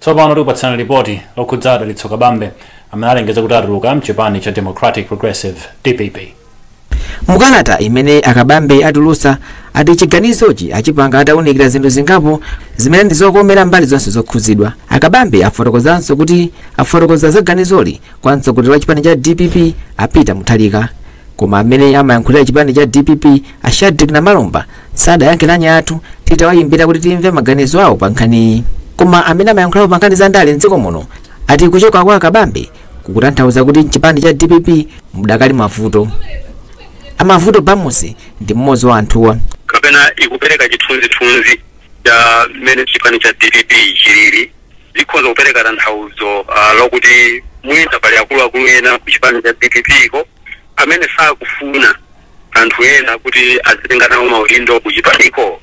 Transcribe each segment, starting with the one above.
Tsopano tikupatsani ripoti lokhudza Dalitso Kabambe amene alengeza kuti atuluka mchipani cha Democratic Progressive, DPP. Mukalata imene Akabambe atulutsa, ati chiganizochi achipanga atawunikira zinthu zingapo zimene ndi zokomera mbali zonse zokhuzidwa. Akabambe afotokozanso kuti afotokoza za ganizoli kwa mtsogoleri wa chipani cha DPP, a Peter Mutharika. Koma amene amayankhulira chipani cha DPP, a Shadrick Namalomba, sadayankhe lamya athu titawayimbira kuti timve maganizo awo pa nkhaniyi. Koma amene amayankhulapo pa nkhani za ndale mdziko muno ati kuchoka kwa Akabambe kukutanthauza kuti mchipani cha DPP mudakali mavuto. Amavuto Bamusi ndi mmodzi wa anthuwa. Kapena ikupereka chithunzithunzi cha mmene chipani cha DPP chilili. Zikhoza kupereka tanthauzo lokuti mwina pali akuluakulu ena ku chipani cha DPP ko amene sakufuna anthu ena kuti azitenga nawo maudindo ku chipaniko.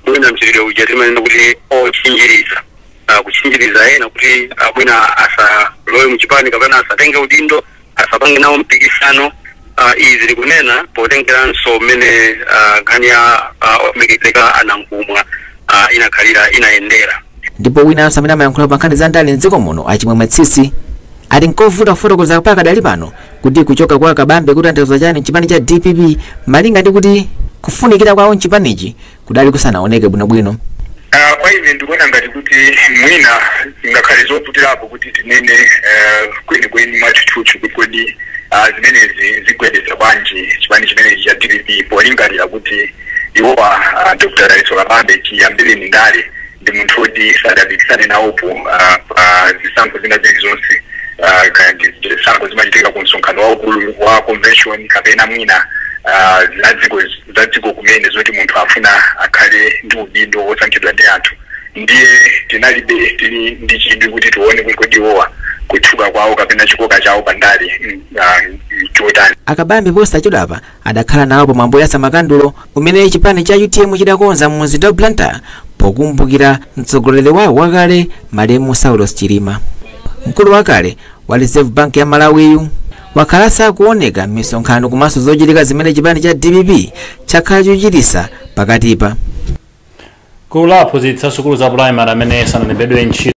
Mwina mchitidwe uja timanena kuti ochinjiriza, kuchinjiriza ena kuti mwina asalowe muchipani kapena asatenge udindo, asapange nawo mpikisano. Izi likunena potengeranso mmene nkhani ya olemekezeka Anankhumwa inakhalira, inayendera. Ndipo winanso amene amayankhula pa nkhani za ndale mdziko muno, Achimwemwe Tsitsi, ati nkovuta kufotokoza pakadali pano kuti kuchoka kwa Kabambe kutanthauza chani mchipani cha DPP, malinga ndi kuti kufunikira kwawo mchipanichi kudali kusanaoneke bwinobwino. Kwa ine ndikuona ngati kuti mwina zingakhale zovutirapo kuti tinene kwenikweni mwatchutchutchu kuti kodi zimenezi zigwedeza bwanji chipani chimenechi cha DPP, polingalira kuti iwowa Dr. Dalitso Kabambe chiyambireni ndale ndi munthu woti sadapikisane nawopo pa zisankho zina zilizonse, kaya ndi zisankho zimachitika ku msonkhano waukulu wa convention kapena mwina za dziko kumene zoti munthu afuna akhale ndi udindo wosankhidwa ndi anthu. Ndiye tinalibe, tili ndi chidwi kuti tione kuti kodi iwowa kutchuka kwawo kapena chikoka chawo pandale chotani. Akabambe posachedwapa adakhala nawo pamwambo ya samakandulo umene chipani cha UTM chidakonza mu mzinda wa Blantyre pokumbukira mtsogoleri wawo wakale, malemu Saulos Chilima. Mkulu wakale wa Reserve Bank ya Malawiyu wakhala sakuoneka m'misonkhano komanso zochitika zimene chipani cha DPP chakhala chochitisa pakatipa. Gulu la aphunzitsi a sukulu za primary amene sanalembedwe ntchito